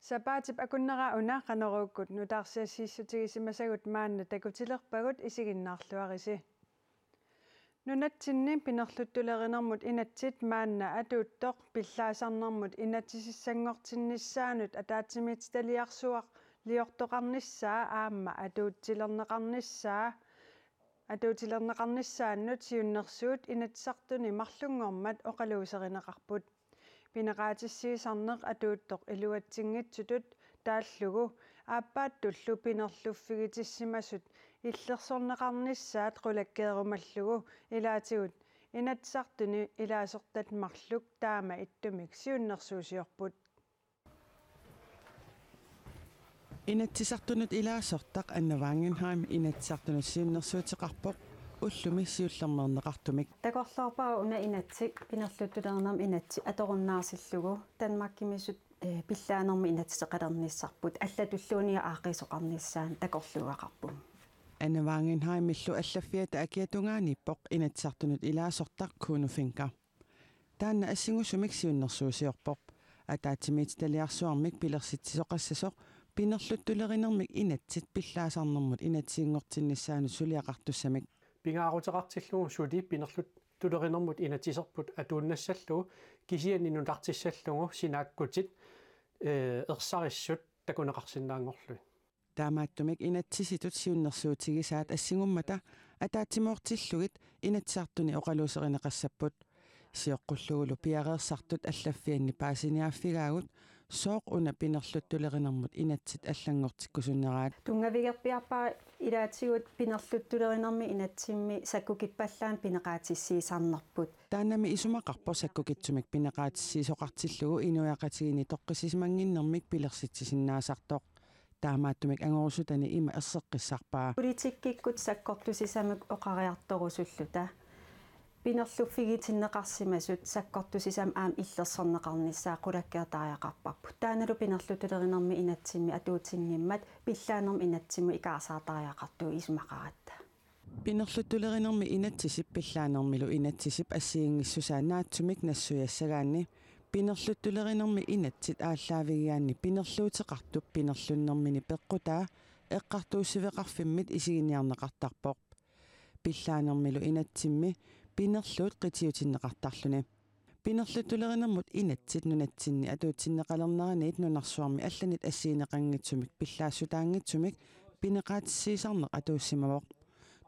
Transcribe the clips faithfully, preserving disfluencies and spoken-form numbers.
Sapaatip akunnera una Qanoruukkut nutaarsiassiissutigisimasagut maanna takutilerpagut, isiginnaarluarisi. Nunatsinni pinerluttulerinermut inatsit maanna atuuttoq pillaasarnermut inatsisissanngortinnissaanut ataatsimiititaliarsuarliortoqarnissaa aamma atuutilerneqarnissaa, atuutilerneqarnissaannut siunnersuut Inatsisartuni marlunngormat oqaluuserineqarput. Pineqaatissiisarneq atuuttoq iluatsinngitsutut taallugu aappaattullu pinerluffigitissimasut illersorneqarnissaat qulakkeerumallugu ilaatigut Inatsisartuni ilaasortat marluk taama ittumik siunnersuusiorput. Inatsisartunut ilaasortaq Anna Wangenheim Inatsisartunut siunnersuuteqarpoq ullumi siullermeerneqartumik. Takorloorpara una inatsit, pinerluttulerinermi inatsit atorunnaarsillugu Danmarkimisut, eh, pillaanermut inatsiseqalernissarput, allatulluunniit aaqqiisoqarnissaanut takorluugaqarpugut. Anna Wangenheimillu allaffiata akia tungaaniippoq Inatsisartunut ilaasortaq Kuno Fencker. Taanna assingusumik siunnersuusiorpoq. Ataatsimiititaliarsuarmik pilersitsisoqassasoq pinerluttulerinermik inatsit pillaasarnermut inatsisinngortinnissaanut suliaqartussamik. Pingaaruteqartillugu suli pinerluttulerinermut inatsiserput atuunnassallugu, kisianni nutartissallugu sinaakkutit, eh, ersarissut takuneqarsinnaanngorlugit. Taamaattumik inatsisitut siunnersuutigisaat assingummata ataatsimoortillugit Inatsisartuni oqaluuserineqassapput. Sioqqullugulu piareersartut allaffianni paasiniaaffigaagut sooq una pinerluttulerinermut inatsit allanngortikkusunneraat. Tunngavigerpiarpara ilaatigut pinerluttulerinermi inatsimmi sakkukippallaannik pineqaatissiisarnerput. Taannami isumaqarpoq sakkukitsumik pineqaatissiisoqartillugu inuiaqatigiinni toqqissisimannginnermik pilersitsisinnaasartoq. Taamaattumik angorusutani ima erseqqissarpaa. Politikkikkut sakkortusisamik oqariartorusulluta pinerluffigitinneqarsimasut sakkortusisamik aamma illersorneqarnissaat qulakkeertariaqarparput. Taannalu pinerluttulerinermi inatsimmi atuutinngimmat pillaanermut inatsimmut ikaarsaartariaqartugut isumaqaratta. Pinerluttulerinermi inatsisip pillaanermilu inatsisip assigiinngissusaa naatsumik nassuiassagaanni pinerluttulerinermi inatsit aallaavigigaanni pinerluuteqartup pinerlunnermini peqqutaa eqqartuussiveqarfimmit isiginiarneqartarpoq. Pillaanermilu inatsimmi pinerluut qitiutinneqartarluni. Pinerluttulerinermut inatsit nunatsinni atuutsinneqalerneraniit nunarsuarmi allanit assigineqanngitsumik pillaassutaanngitsumik pineqaatissiisarneq atuussimavoq.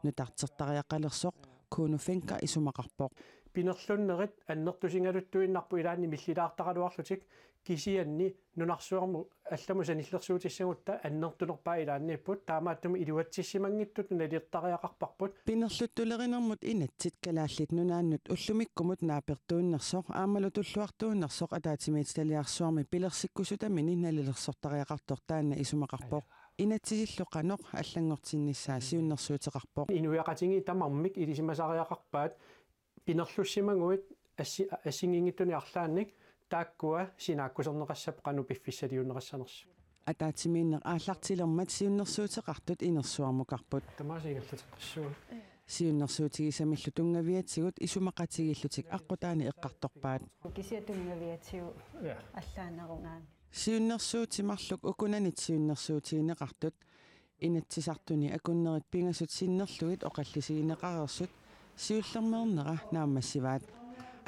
Nutartertariaqalersoq Kuno Fencker isumaqarpoq. Pinerlunnerit annertusigaluttuinnarput ilaanni millilaartaraluarlutik, kisianni nunarsuarmut allamut sanillersuutissagutta annertunerpaat ilaanniipput, taamaattumik iluatsissimanngitsutut nalilertariaqarparput. Pinerluttulerinermut inatsit Kalaallit Nunaannut ullumikkumut naapertuunnersoq aammalu tulluartuunnersoq ataatsimiititaliarsuarmi pilersikkusutamini nalilersortariaqartoq taanna isumaqarpoq. Inatsisillu qanoq allanngortinnissaa siunnersuuteqarpoq. Inuiaqatigiit tamarmik ilisimasariaqarpaat pinerlussimaguit assi-, assigiinngitsunik arlaannik taakkua sinaakkuserneqassapput qanoq piffissaliunneqassanersut. Ataatsimiinneq aallartilermat siunnersuuteqartut inersuarmukarput. Tamaasa ingerlateqqissuugut. Siunnersuutigisamillu tunngaviatigut isumaqatigiillutik aqqutaani eqqartorpaat. Kisianni tunngaviatigut, ja, allaanerungaanni. Siunnersuutit marluk ukunanit siunnersuutigineqartut Inatsisartuni akunnerit pingasut sinnerlugit oqallisigineqareersut siullermeernera naammassivaat.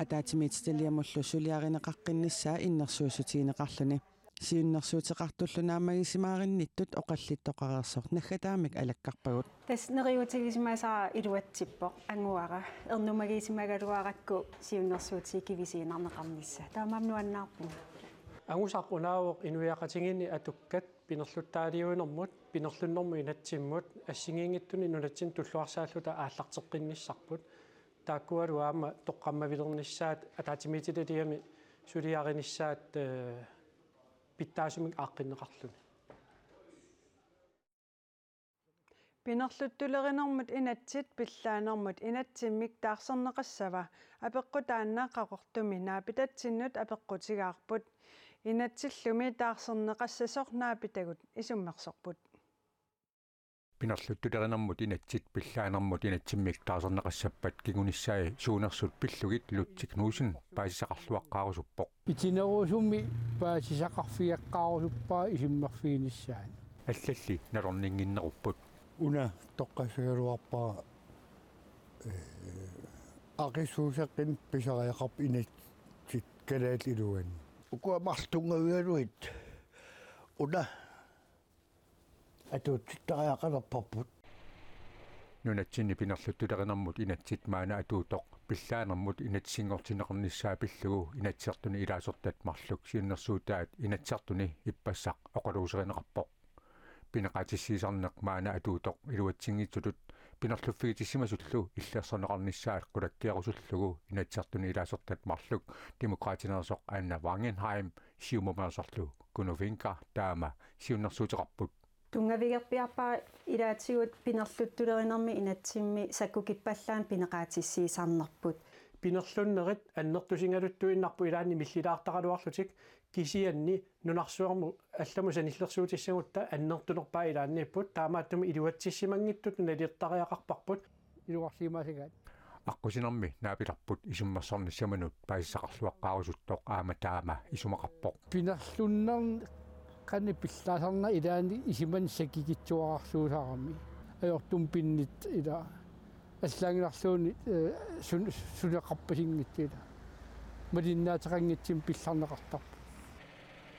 Ataatsimiititaliamullu suliarineqaqqinnissaa innersuussutigineqarluni. Siunnersuuteqartullu naammagisimaarinnitut oqallittoqareersoq naggataamik alakkarpagut. Tassa neriuutigisimasara iluatsippoq, anguara, ernumagisimagaluarakku siunnersuutigit kivisiinnarneqarnissaa. Taamaammat nuannaarpunga. Angusaq unaavoq inuiaqatigiinni atukkat pinerluttaaliuinermut, pinerlunnermut inatsimmut, assigiinngitsunik nunatsinni tulluarsaalluta aallarteqqinnissarput. Taakkualu aamma toqqammavilernissaat, ataatsimiititaliami suliarinissaat, eh, pitsaasumik aaqqinneqarluni. Pinerluttulerinermut inatsit pillaanermut inatsimmik taarserneqassava? Apeqqutaannaq Qaqortumi naapitatsinnut apeqqutigaarput. Inatsillumi taarserneqassasoq naapitagut isummersorput. Pinerluttulerinermut inatsit pillaanermut inatsimmik taarserneqassappat kingunissaat suunersut pillugit Lutzi Knudsen paasisaqarluaqqaarusuppoq. Itinerusumik paasisaqarfigeqqaarusuppara isummerfiginissaanut. Allalli nalorninnginnerupput. Una toqqassagaluarpara, ee, aqissuusseqqinneq pisariaqarpoq inatsit kalaallit iluanni. Ukua marluk tunngavigalugit una atuutsittariaqalerparput. Nunatsinni pinerluttulerinermut inatsit maanna atuuttoq pillaanermut inatsinngortinneqarnissaa pillugu Inatsisartuni ilaasortat marluk siunnersuutaat Inatsisartuni ippassaq oqaluuserineqarpoq. Pineqaatissiisarneq maanna atuuttoq iluatsinngitsutut pinerluffigitissimasullu illersorneqarnissaat qulakkeerusullugu Inatsisartuni ilaasortat marluk Demokraatineersoq Anna Wangenheim Siumumeersorlu Kuno Wincker taama siunnersuuteqarput. Tunngavigerpiarpara ilaatigut pinerluttulerinermi inatsimmi sakkukippallaamik pineqaatissiisarnerput. Pinerlunnerit annertusigaluttuinnarput ilaanni millilaartaraluarlutik, kisianni nunarsuarmut allamut sanillersuutissagutta annertunerpaat ilaanniipput, taamaattumik iluatsissimanngitsutut nalilertariaqarparput. Iluarsimaasigaat. Aqqusinermi naapilerput isummersornissaminut paasisaqarluaqqaarusuttoq aamma taama isumaqarpoq. Pinerlunnerni qanoq pillaasarneq ilaanni isumanni sakikitsuararsuusarami. Ajortumik pinnittut ila allaanngilluunniit, ee, sun-, suleqarpasinngitsut ila. Malinnaateqanngitsumik pillarneqartarpoq.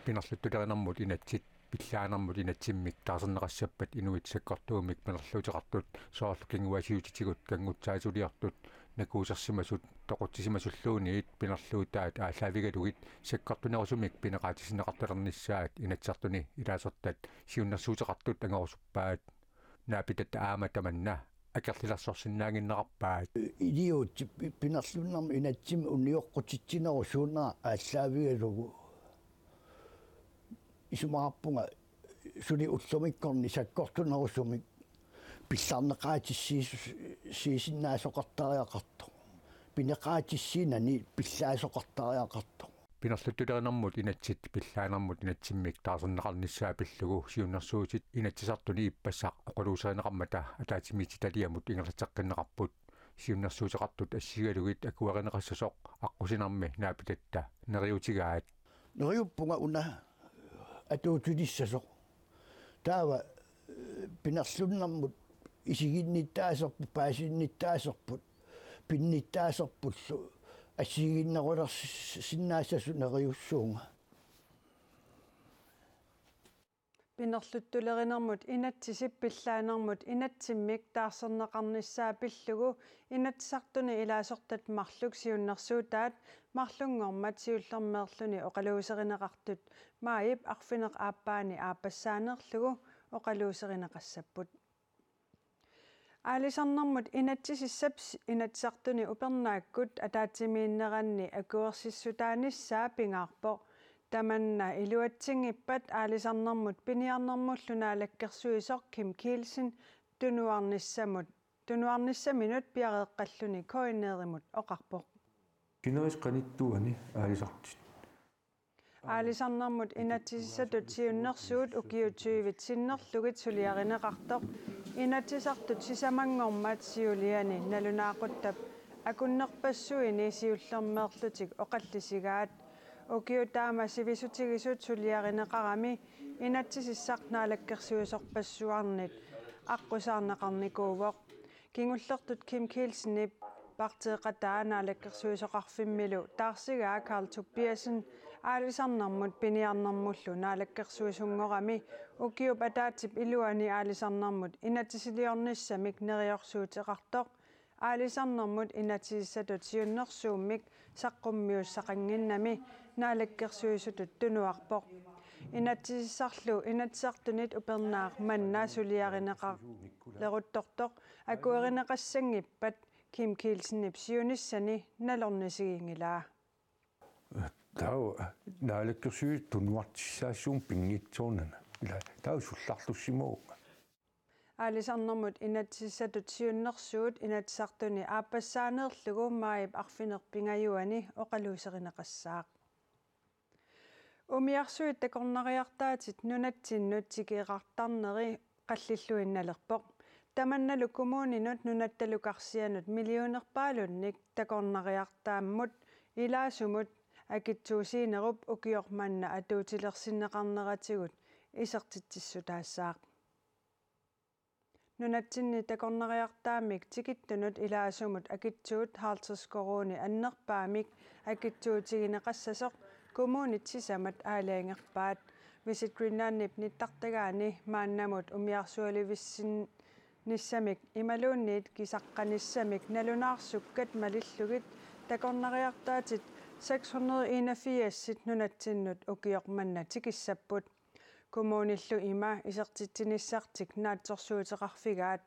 Pinerluttulerinermut inatsit pillaanermut inatsimmik taarserneqassappat inuit sakkortuumik pinerluuteqartut, soorlu kinguaassiuutitigut kanngutsaasuliortut, nakuusersimasut toqutsisimasulluunniit pinerluutaat aallaavigalugit sakkortunerusumik pineqaatissinneqartalernissaat Inatsisartuni ilaasortat siunnersuuteqartut angorusuppaat. Naapitatta aamma tamanna akerlilersorsinnaannginnerarpaat. Iliuutsit pi-, pinerlunnermi inatsimmi unioqqutitsinerup suunera aallaavigalugu. Isumaqarpunga suli ullumikkorni sakkortunerusumik pillarneqaatissiis-, siisinnaasoqartariaqartoq. Pineqaatissiinani pillaasoqartariaqartoq. Pinerluttulerinermut inatsit pillaanermut inatsimmik taarserneqarnissaa pillugu siunnersuutit Inatsisartuni ippassaq oqaluuserineqarmata ataatsimiititaliamut ingerlatseqqinneqarput. Siunnersuuteqartut assigalugit akuerineqassasoq aqqusinermi naapitatta neriuutigaat. Neriuppunga una atuutilissasoq. Taava, ee, pinerlunnermut isiginnittaaserput, paasinnittaaserput, pinnittaaserpullu assigiinnerulersinnaassasut neriussuunga. Pinerluttulerinermut inatsisip pillaanermut inatsimmik taarserneqarnissaa pillugu Inatsisartuni ilaasortat marluk siunnersuutaat marlunngormat siullermeerluni oqaluuserineqartut maajip arfineq-aappaani aappassaaneerlugu oqaluuserineqassapput. Aalisarnermut inatsisissap s-, Inatsisartuni upernaakkut ataatsimiinneranni akuersissutaanissaa pingaarpoq. Tamanna iluatsinngippat aalisarnermut piniarnermullu naalakkersuisoq Kim Kielsen tunuarnissamut, tunuarnissaminut piareeqqalluni K N R-imut oqarpoq. Sineris qanittuani aalisartut. Aalisarnermut inatsisissatut siunnersuut ukiut tyvit sinnerlugit suliarineqartoq Inatsisartut sisamanngormat siuliani nalunaaquttap akunnerpassuini siullermeerlutik oqallisigaat. Ukiut taama sivisutigisut suliarineqarami inatsisissaq naalakkersuisorpassuarnit aqqusaarneqarnikuuvoq. Kingullertut Kim Kielsenip parteeqataa naalakkersuisoqarfimmilu taarsigaa Karl Tobiassen aalisarnermut piniarnermullu naalakkersuisunngorami ukiup ataatsip iluani aalisarnermut inatsisiliornissamik neriorsuuteqartoq aalisarnermut inatsisissatut siunnersuummik saqqummiussaqannginnami naalakkersuisutut tunuarpoq. Inatsisissarlu Inatsisartunit upernaaq manna suliarineqaleruttortoq akuerineqassanngippat Kim Kielsenip siunissani nalornisiginngilaa. Taava naalakkersuisut tunuartissaassuummata pinngitsoornana. Ila taava sullarlussimavunga. Aalisarnermut inatsisissatut siunnersuut Inatsisartuni aappassaaneerlugu maajip arfineq-pingajuani oqaluuserineqassaaq. Umiarsuit takornariartaatit nunatsinnut tikeqartarneri qallilluinnalerpoq. Tamannalu kommuninut nunattalu karsianut millionerpaalunnik takornariartaammut ilaasumut akitsuusiinerup ukioq manna atuutilersinneqarneratigut isertitsissutaassaaq. Nunatsinni takornariartaammik tikittunut ilaasumut akitsuut halvtreds koruunit annerpaamik akitsuutigineqassasoq kommunit sisamat aalajangerpaat. Visit Greenlandip nittartagaani maannamut umiarsualivissinnissamik imaluunniit kisaqqanissamik nalunaarsukkat malillugit takornariartaatit seks hundrede enogfirs nunatsinnut ukioq manna tikissapput. Kommunillu ima isertitsinissartik naatsorsuuteqarfigaat.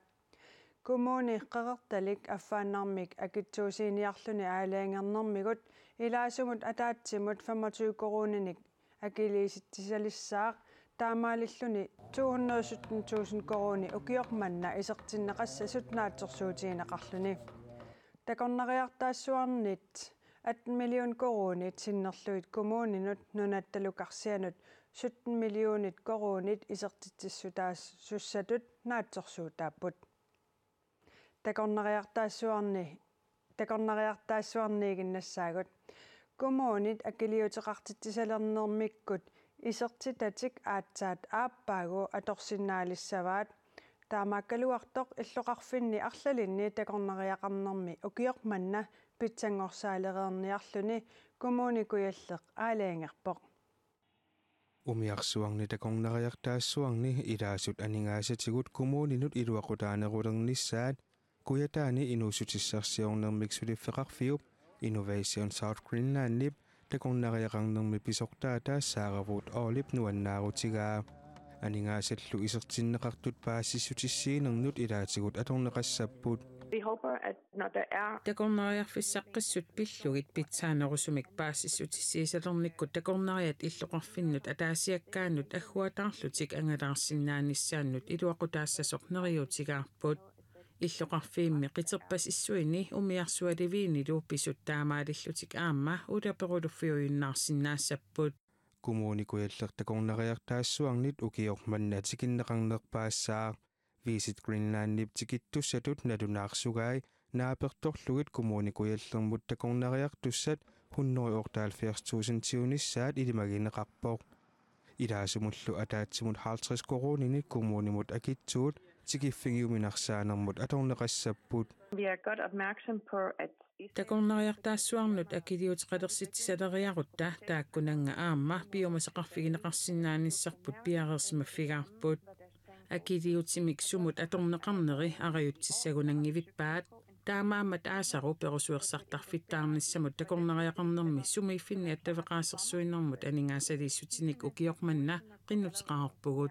Kommuni Qeqertalik affaannarmik akitsuusiiniarluni aalajangernermigut ilaasumut ataatsimut femogtyve koruuninik akiliisitsisalissaaq, taamaalilluni to hundrede sytten tusind koruuni ukioq manna isertinneqassasut naatsorsuutigineqarluni. Takornariartaassuarnit atten million koruunit sinnerlugit kommuninut nunattalu karsianut sytten millionit koruunit isertitsissutaasussatut naatsorsuutaapput. Takornariartaassuarni takornariartaassuarniiginnassaagut. Kommunit akiliuteqartitsisalernermikkut isertitatik aatsaat aappaagu atorsinnaalissavaat. Taamaakkaluartoq illoqarfinni arlalinni takornariaqarnermi ukioq manna pitsanngorsaalereerniarluni Kommune Kujalleq aalajangerpoq. Umiarsuarni takornariartaassuarni ilaasut aningaasatigut kommuninut iluaqutaanerulernissaat Kujataani inuussutissarsiornermik suliffeqarfiup Innovation South Greenlandip takornariaqarnermi pisortaata Sara Wood Olip nuannaarutigaa. Aningaasallu isertinneqartut paasissutissiinernut ilaatigut atorneqassapput. Vi håber, at når der er Takornariarfissaqqissut pillugit pitsaanerusumik paasissutissiisalernikkut takornariat illoqarfinnut ataasiakkaannut agguataarlutik angalaarsinnaanissaannut iluaqutaassasoq neriuutigaarput. Illoqarfiimmi qiterpasissuini umiarsualiviinilu pisut taamaalillutik aamma ulaperuluffiujunnaarsinnaassapput. Kommune Kujalleq takornariartaassuarnit ukioq manna tikinneqarnerpaassaaq. Visit Greenlandip tikittussatut nalunaarsugai naapertorlugit Kommune Kujallermut takornariartussat hundrede otteoghalvfjerds tusindiunissaat ilimagineqarpoq. Ilaasumullu ataatsimut halvtreds koruuninik kommunimut akitsuut tikiffigiuminarsaanermut atorneqassapput. Vi er godt opmærksom på, at Takornariartaassuarnut akiliuteqalersitsisaleriarutta taakkunannga aamma piumasaqarfigineqarsinnaanissarput piareersimaffigaarput. Akiliutimik sumut atorneqarneri arajutsissagunanngivippaat. Taamaammat aasaru perusuersartarfittaarnissamut takornariaqarnermi sumiiffinni attaveqaasersuinermut aningaasaliissutinik ukioq manna qinnuteqarpugut.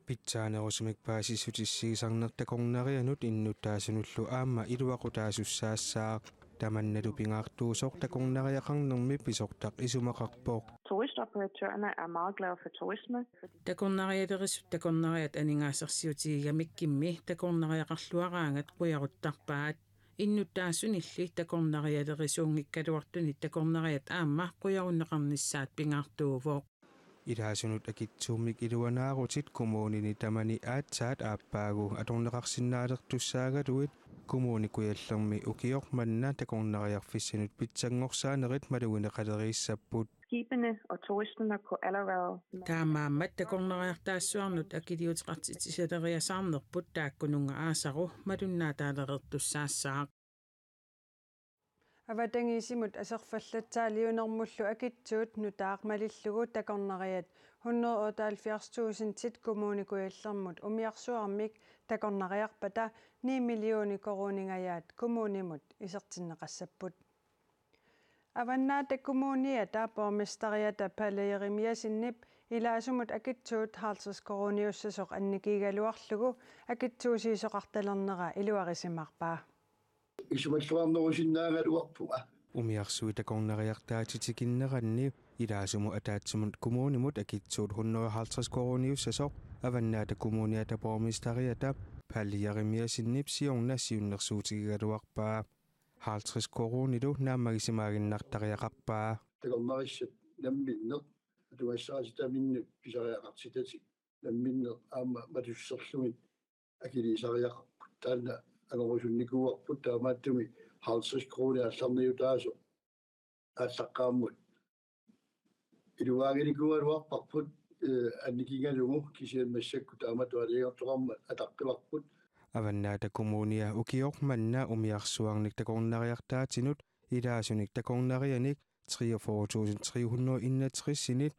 Pitsaanerusumik paasissutissiisarneq takornarianut innuttaasunullu aamma iluaqutaasussaassaaq. Tamannalu pingaartuusoq takornariaqarnermi pisortaq isumaqarpoq. Turistoperatørerne er meget glade for turisme. Takornarialerisut takornariat aningaasarsiutigigamikkimmi takornariaqarluaraangat qujaruttarpaat. Innuttaasunilli takornarialerisuunngikkaluartunit takornariat aamma qujarunneqarnissaat pingaartuuvoq. Ilaasunut akitsuummik iluanaarutit kommunini tamani aatsaat aappaagu atorneqarsinnaalertussaagaluit Kommune Kujallermi ukioq manna takornariarfissanut pitsanngorsaanerit malugineqaleriissapput. Skibene og turisterne kunne allerede Taamaammat takornariartaassuarnut akiliuteqartitsisaleriasaarnerput taakkununnga aasaru malunnaataalereertussaassaaq. Avatangiisimut aserfallatsaaliunermullu akitsuut nutaaq malillugu takornariat hundrede otteoghalvfjerds tusindit Kommune Kujallermut umiarsuarmik takornariarpata ni millioner koruuningajaat kommunimut isertinneqassapput. Avannaata Kommuniata borgmesteriata Palle Jeremiassenip ilaasumut akitsuut halvtreds koruuniussasoq annikigaluarlugu akitsuusiisoqartalernera iluarisimaarpaa. Isumalluarnerusinnaagaluarpunga. Umiarsuit takornariartaatit tikinneranni ilaasumut ataatsimut kommunimut akitsuut hundrede halvtreds koruuniussasoq Avannaata Kommuniata borgmesteriata Palle Jeremiassenip siorna siunnersuutigigaluarpaa. Halvtreds koruunilu naammagisimaaginnartariaqarpaa. Takornarissat namminneq atugassarititaminnut pisariaqartitatik namminneq aamma matusserlugit akiliisariaqarput. taanna angorusunnikuuarput, taamaattumik halvtreds kroner aallarniutaasoq aallaqqaammut iluaaginikuugaluarparput, eh, annikigalugu, kisianni massakkut taamatut aalajangertoqarmat ataqqivarput. Avannaata Kommunia ukioq manna umiarsuarnik takornariartaatinut ilaasunik takornarianik treogfyrre tusind tre hundrede og enogtres-init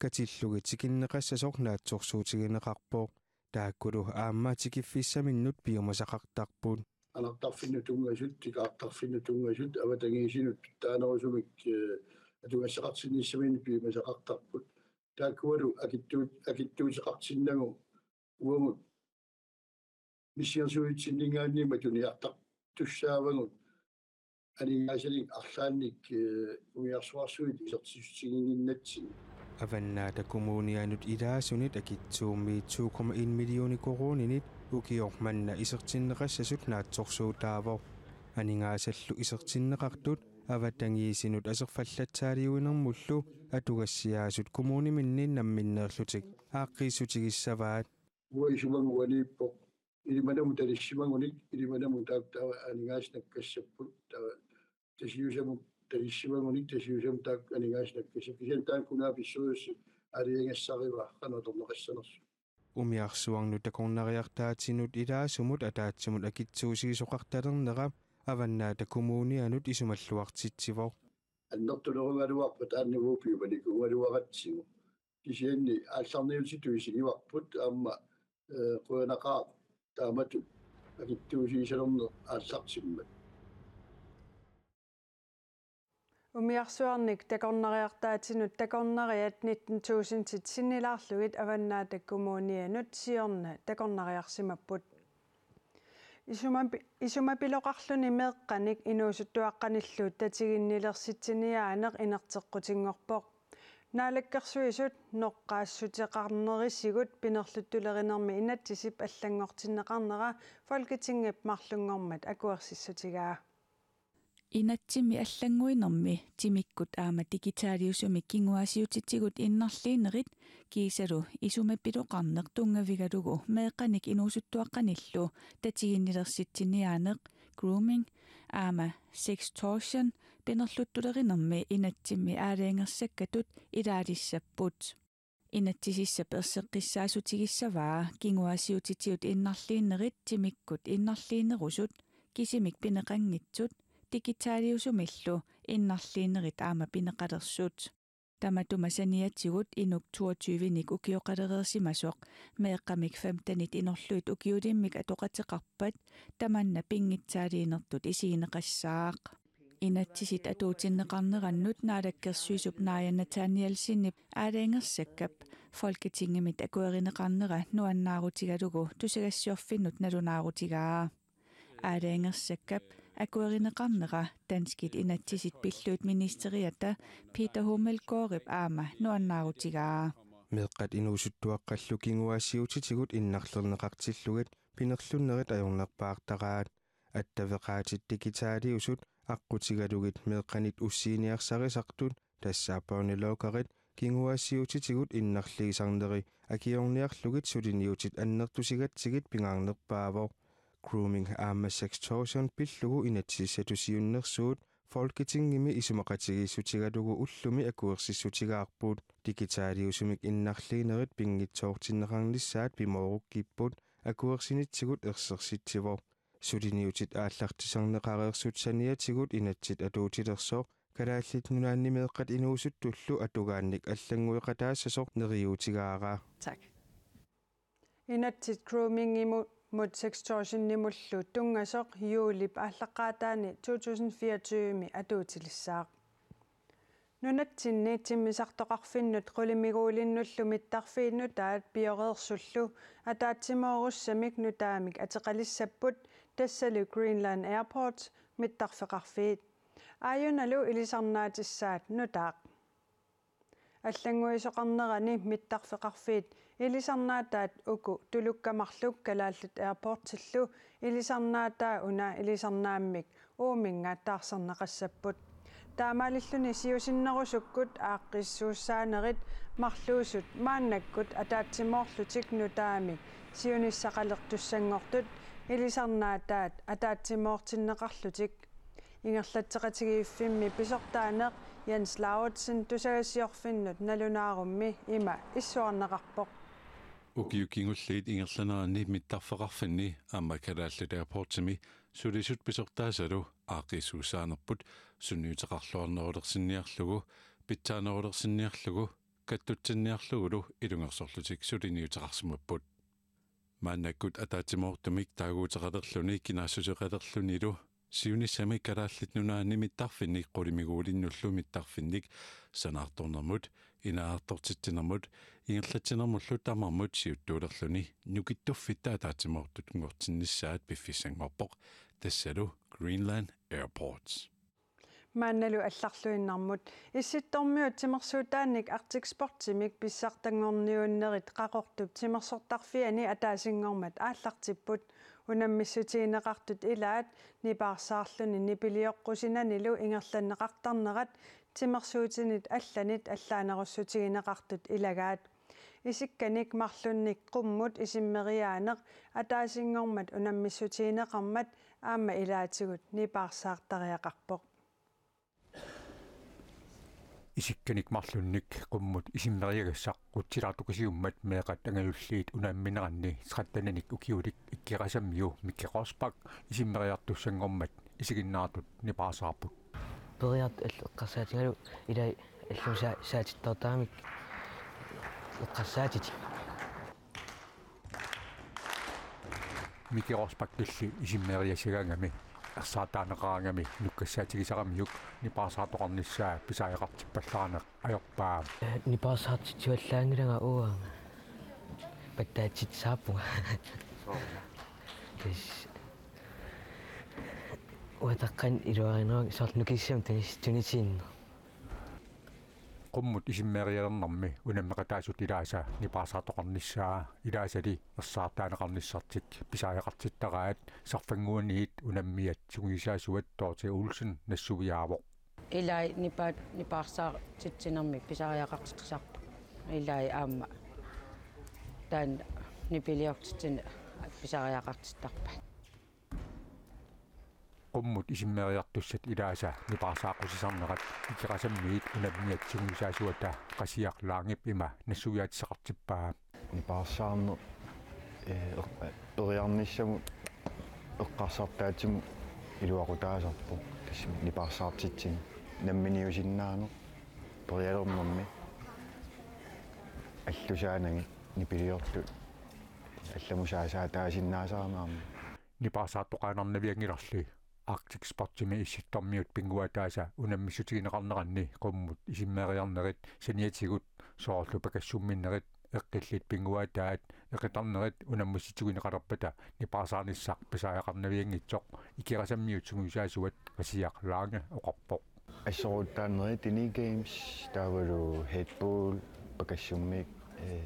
katillugit tikinneqassasoq naatsorsuutigineqarpoq. Taakkulu aamma tikiffissaminnut piumasaqartarput. Anartarfinnut tunngasut, tikaartarfinnut tunngasut, avatangiisinut taanerusumik, eh, atugassaqartinnissaminnut piumasaqartarput. Taakkualu akittuut-, akittuuteqartinnagu uagut missingersuisutsinninngaanniit matuniartartussaavagut aningaasanik arlaannik, eh, umiarsuarsuit isertissutiginnginnatsinni. Avannaata Kommunianut ilaasunit akitsuummiit to komma en millioni koruuninit ukioq manna isertinneqassasut naatsorsuutaavoq. Aningaasallu isertinneqartut avatangiisinut aserfallatsaaliuinermullu atugassiaasut kommuniminni namminneerlutik aaqqiissutigissavaat. Uanga isumaga uaniippoq. Ilimanamut talissimagunik, ilimanamut taava, taava aningaasanik nakkassapput, taava Tasiusamut talissimagunik, Tasiusamut taakku aningaasanik nakkassapput. Kisianni taanna kunaapissoriussi aalajangigassarivaa qanoq atorneqassanersoq. Umiarsuarnut takornariartaatinut ilaasumut ataatsimut akitsuusiisoqartalernera Avannaata Kommunianut isumalluartitsivoq. Annertunerugaluarpat taanna uagut piumanikuugaluaratsigu. Kisianni aallarniutitut isigivarput aamma, eh, qujanaqaaq taamatut akitsuusiisalerneq aallartimmat. Umiarsuarnik takornariartaatinut takornariat nitten tusindit sinnilaarlugit Avannaata Kommunianut siorna takornariarsimapput. Isumapi-, isumapiloqarluni meeqqanik inuusuttuaqqanillu tatiginnilersitsiniaaneq inerteqqutinngorpoq. Naalakkersuisut noqqaassuteqarnerisigut pinerluttulerinermi inatsisip allanngortinneqarnera Folketingip marlunngormat akuersissutigaa. Inatsimmi allannguinermi timikkut aamma digitaliusumik kinguaassiuutitigut innarliinerit kiisalu isumapiloqarneq tunngavigalugu meeqqanik inuusuttuaqqanillu tatiginnilersitsiniaaneq, grooming, aamma sextortion pinerluttulerinermi inatsimmi aalajangersakkatut ilaalissapput. Inatsisissap erseqqissaatigissavaa kinguaassiuutitigut innarliinerit timikkut innarliinerusut kisimik pineqanngitsut digitaliusumillu innarliinerit aamma pineqalersut. Tamatuma saniatigut inuk toogtyvenik ukioqalereersimasoq meeqqamik femtenit inorlugit ukiulimmik atoqateqarpat tamanna pinngitsaaliinertut isigineqassaaq. Inatsisit atuutinneqarnerannut naalakkersuisup Naaja Nathanielsenip aalajangersakkap Folketingimit akuerineqarnera nuannaarutigalugu tusagassiorfinnut nalunaarutigaa. Aalajangersakkap akuerineqarnera danskit inatsisit pillugit ministeriata Peter Hummelgaardip aamma nuannaarutigaa. Meeqqat inuusuttuaqqallu kinguaassiuutitigut innarlerneqartillugit pinerlunnerit ajornerpaartaraat. Attaveqaatit digitaliusut aqqutigalugit meeqqanit ussiiniarsarisartut, tassa børneloggeri, kinguaassiuutitigut innarliisarneri akiorniarlugit suliniutit annertusigatsigit pingaarnerpaavoq. Grooming aamma sextortion pillugu inatsisissatut siunnersuut Folketingimi isumaqatigiissutigalugu ullumi akuersissutigaarput. Digitaliusumik innarliinerit pinngitsoortinneqarnissaat pimoorukkipput, akuersinitsigut ersersitsivoq. Suliniutit aallartisarneqareersut saniatigut inatsit atuutilersoq Kalaallit Nunaanni meeqqat inuusuttullu atugaannik allanngueqataassasoq neriuutigaara. Tak. Inatsit groomingimut sextortionimullu tunngasoq juulip aallaqqaataani to tusind fireogtyve-mi atuutilissaaq. Nunatsinni timmisartoqarfinnut qulimiguulinnullu mittarfiit nutaat pioreersullu ataatsimoorussamik nutaamik ateqalissapput, tassalu Greenland Airports mittarfeqarfiit. Aajunalu ilisarnaatissaat nutaaq. Allannguisoqarnerani mittarfeqarfiit ilisarnaataat uku tulukkamarluk Kalaallit Airportsillu ilisarnaataa una ilisarnaammik uuminnga taarserneqassapput. Taamaalilluni siusinnerusukkut aaqqissuussaanerit marluusut maannakkut ataatsimoorlutik nutaamik siunissaqalertussanngortut Ilisarnaataat ataatsimoortinneqarlutik. Ingerlatseqatigiiffimmi pisortaaneq Jens Lauritsen tusagassiorfinnut nalunaarummi ima issuarneqarpoq. Ukiut kingulliit ingerlaneranni mittarfeqarfinni aamma Kalaallit Airportsimi sulisut pisortaasalu aaqqissuussaanerput sunniuteqarluarnerulersinniarlugu, pitsaanerulersinniarlugu, kattutsinniarlugulu ilungersorlutik suliniuteqarsimapput. Maannakkut ataatsimoortumik taaguuteqalerluni kinaassuseqalerlunilu siunissami Kalaallit Nunaanni mittarfinnik qulimiguulinnullu mittarfinnik sanaartornermut, inaartortitsinermut, ingerlatsinermullu tamarmut siuttuulerluni nukittuffitta ataatsimoortut nunngortinnissaat piffissanngorpoq, tassalu Greenland Airports. Maannalu allarluinnarmut. Issittormiut timersuutaannik Arctic Sportimik pissartanngorniunnerit Qaqortup timersortarfiani ataasinngormat aallartipput. Unammissutigineqartut ilaat nipaarsaarluni nipilioqqusinanilu ingerlanneqartarnerat timersuutinit allanit allaanerussutigineqartut ilagaat. Isikkanik marlunnik qummut isimmeriaaneq ataasinngormat unammissutigineqarmat aamma ilaatigut nipaarsaartariaqarpoq. Isikkanik marlunnik qummut isimmeriagassaq Qutsilaartukasiummat meeqqat angajulliit unammineranni tretteninik ukiulik Ikkerasammiu Miki Rosbach isimmeriartussanngormat isiginnaartut nipaarsaarput. Periartut allu eqqarsaatigalugu ilai allu saa-, saatittartaramik eqqarsaatitik. Miki Rosbachilli isimmeriassagaangami ersaartaaneqaraangami nukkassaatigisaramiuk nipaarsaartoqarnissaa pisariaqartippallaarneq ajorpaa. Nipaarsaartitsivallaanngilanga uanga. Pattaatsitsisarpunga. Tassa. Uataqqan iluarinerup soorlu nukissamik tunis-, tunisiinneq. Qummut isimmerialernermi unammeqataasut ilaasa nipaarsaartoqarnissaa ilaasali ersaartaaneqarnissartik pisariaqartittaraat sarfannguaniit unammiat sungiusaasuat Dorthe Olsen nassuiaavoq. Ilai nipaat nipaarsaartitsinermi pisariaqartittarput. Ilai aamma taanna nipiliortitsineq pisariaqartittarpaat. Qummut isimmeriartussat ilaasa nipaarsaaqqussisarnerat Ikkerasammiit unammiat sungiusaasuata Qasiaq Langep ima nassuiaatissaqartippaa. Nipaarsaarneq, eh, eq-, periarnissamut eqqarsartaatsimut iluaqutaasarpoq. Tassami nipaarsaartitsineq namminiusinnaaneq perialernermi allusaanagit nipiliortut allamut saasaataasinnaasarami aamma. Nipaarsaartoqaannarnavianngilarli Arctic Sportimi Issittormiut pinnguaataasa unammissutigineqarneranni qummut isimmeriarnerit saniatigut soorlu pakassumminnerit eqqillit pinnguaataat eqitarnerit unammissutigineqalerpata nipaarsaarnissaq pisariaqarnavianngitsoq Ikkerasammiut sungiusaasuat Qasiaq Lange oqarpoq. Assoruuttaarnerit Tini Games, taavalu headball, pakassummik, eh,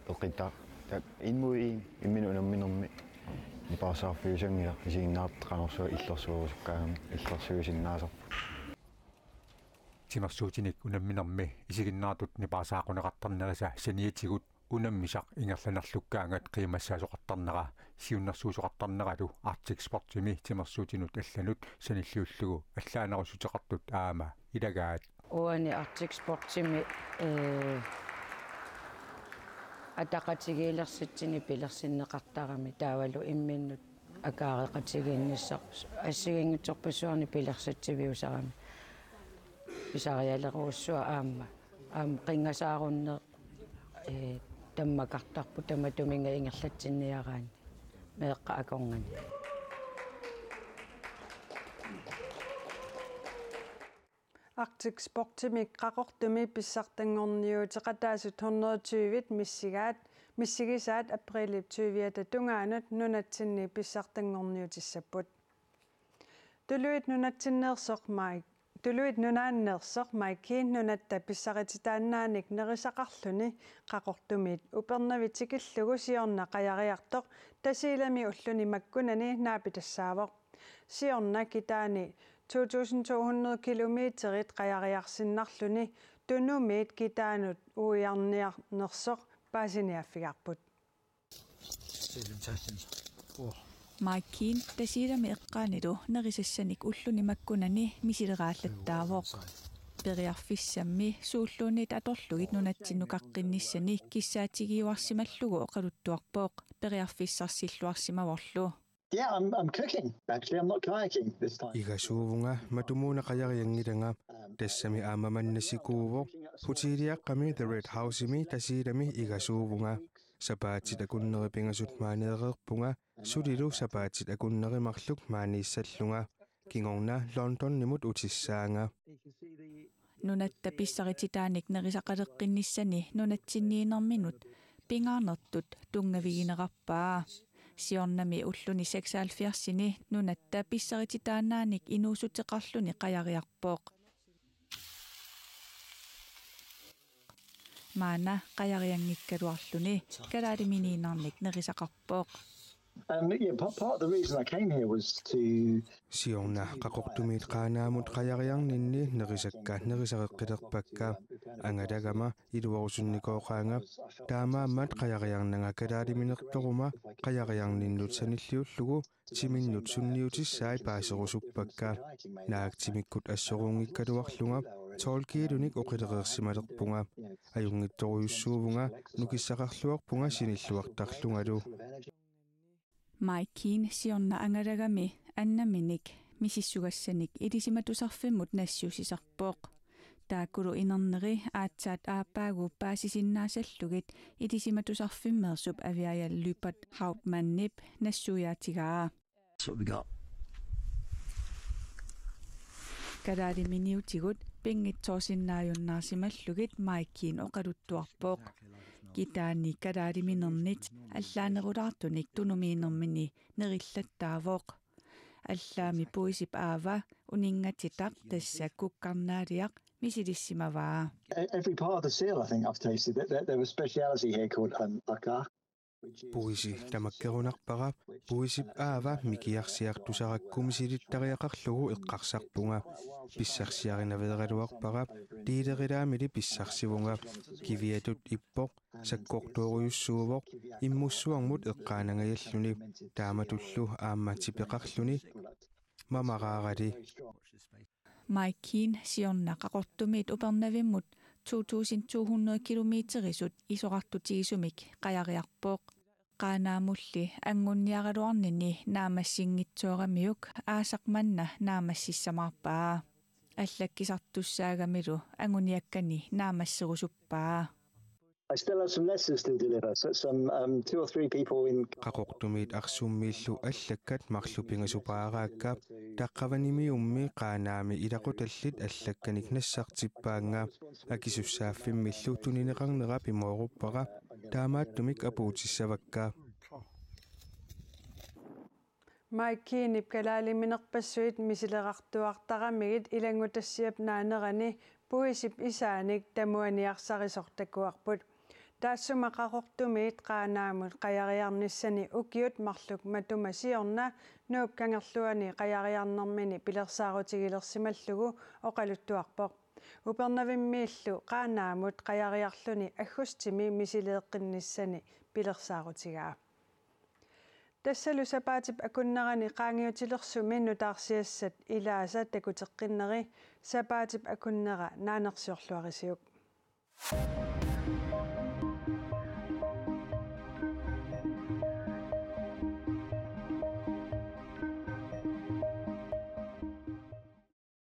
eqitaq, taava en mod en, imminut unamminermi nipaarsaarfiusanngilaq, isiginnaartut qanorsuaq illersuerusukkaangami illersuisinnaasarput. Timersuutinik unamminermi isiginnaartut nipaarsaaqquneqartarnerisa saniatigut unammisaq ingerlanerlukkaangat qiimmassaasoqartarnera siunnersuisoqartarneralu Arctic Sportimi timersuutinut allanut sanilliullugu allaanerussuteqartut aamma ilagaat. Uani Arctic Sportimi, eh, ataqatigiilersitsineq pilersinneqartarami taavalu imminnut akaareqatigiinnissaq assigiinngitsorpassuarnik pilersitsiviusarami pisarialerujussuaq aamma, aamma qinngasaarunneq, eh, tammakartarpoq tamatuminnga ingerlatsinniaraanni meeqqat akornanni. Arctic Sportimik Qaqortumi pissartanngorniuteqataasut hundrede tyvit missigaat, missigisaat aprilip tyviata tungaanut nunatsinni pissartanngorniutissapput. Tuluit nunatsinneersoq Mai-, Tuluit Nunaanneersoq Mai Kiin nunatta pissarititaannaanik nerisaqarluni Qaqortumiit Upernavik tikillugu siorna qajariartoq Tasiilami ulluni makkunani naapitassaavoq. Siorna kitaani to tusind to hundrede kilometerit qajariarsinnarluni Tunumiit kitaanut uiarniarnersoq paasiniaaffigaarput. Mike Keane Tasiilami eqqaanilu nerisassanik ulluni makkunani misileraallattaavoq. Periarfissammi suulluunniit atorlugit nunatsinnukaqqinnissaani kissaatigiuarsimallugu oqaluttuarpoq periarfissarsilluarsimavorlu. Yeah, I'm, I'm cooking. Actually, I'm not kayaking this time. Igasuuvunga, matumuuna qajarianngilanga. Tassami aamma manna sikuuvoq. Hoteliaqqami The Red House-imi Tasiilami igasuuvunga. Sapaatit akunneri pingasut maaneereerpunga, sulilu sapaatit akunneri marluk maaniissallunga. Kingorna Londonimut utissaanga. Nunatta pissarititaanik nerisaqaleqqinnissani nunatsinniinerminut pingaarnertut tunngaviginerarpaa. Siornami ulluni seksoghalvfjerdsini nunatta pissarititaannaanik inuussuteqarluni qajariarpoq. Maanna qajarianngikkaluarluni kalaaliminiinnarnik nerisaqarpoq. Um, yeah, part, part of the reason I came here was to Siorna Qaqortumiit Qaanaamut qajariarninni nerisakka nerisareqqilerpakka. Angalagama iluarusunnikooqaanga. Taamaammat qajariarnanga kalaaliminertoruma qajariarninnut sanilliullugu timinnut sunniutissai paaserusuppakka. Naak timikkut assoruunngikkaluarlunga tolv kiilunik oqilereersimalerpunga. Ajunngitsorujussuuvunga, nukissaqarluarpunga sinilluartarlungalu. Mike Keane siorna angalagami annaminik misissugassanik ilisimatusarfimmut nassiussisarpoq. Taakkulu inerneri aatsaat aappaagu paasisinnaasallugit ilisimatusarfimmeersup Aviaja Lyberth Hauptmannip nassuiaatigaa. That's what we got. Kalaaliminiutigut pinngitsoorsinnaajunnaarsimallugit Mike Keane oqaluttuarpoq. Kitaani kalaaliminerni allaanerulaartunik tunumiinermini nerillattaavoq. Allaammi puisip aava uninngatitaq, tassa kukkarnaaliaq, misilissimavaa. E- Every part of the seal, I think I've tasted it. There, there was a speciality here called um, akar. Puisi tamakkerunarpara, puisip aava mikiarsiartusarakku misilittariaqarlugu eqqarsarpunga. Pissarsiarinaveeraluarpara, dealerilaamili pissarsivunga. Kiviatut ippoq, sakkortoorujussuuvoq, immussuarmut eqqaanangajalluni. Taamatullu aamma tipeqarluni. Mamaraarali. Mike Keane siorna Qaqortumiit Upernavimmut to tusind to hundrede kilometerisut isorartutigisumik qajariarpoq. Qaanaamulli angunniaraluarnini naammassinngitsooramiuk aasaq manna naammassissamaarpaa. Allakkisartussaagamilu anguniakkani naammasserusuppaa. I still have some letters to deliver. So some um, two or three people in Qaqortumiit Arsummiillu allakkat marluk pingasupaaraakka. Taqqavanimiummi Qaanaami ilaqutallit allakkanik nassartippaannga. Akisussaaffimmillu tunineqarnera pimooruppara. Taamaattumik apuutissavakka. Mike Keanep kalaaliminerpassuit misilerartuartaramigit ilanngutassiap naanerani puisip isaanik tamuaniarsarisoq takuarput. Taassuma Qaqortumiit Qaanaamut qajariarnissani ukiut marluk matuma siorna Nuup Kangerluani qajariarnermini pilersaarutigilersimallugu oqaluttuarpoq. Upernavimmiillu Qaanaamut qajariarluni aggustimi misileeqqinnissani pilersaarutigaa. Tassalu sapaatip akunnerani qaangiutilersumi nutaarsiassat ilaasa takuteqqinneri sapaatip akunnera naanersiorluarisiuk.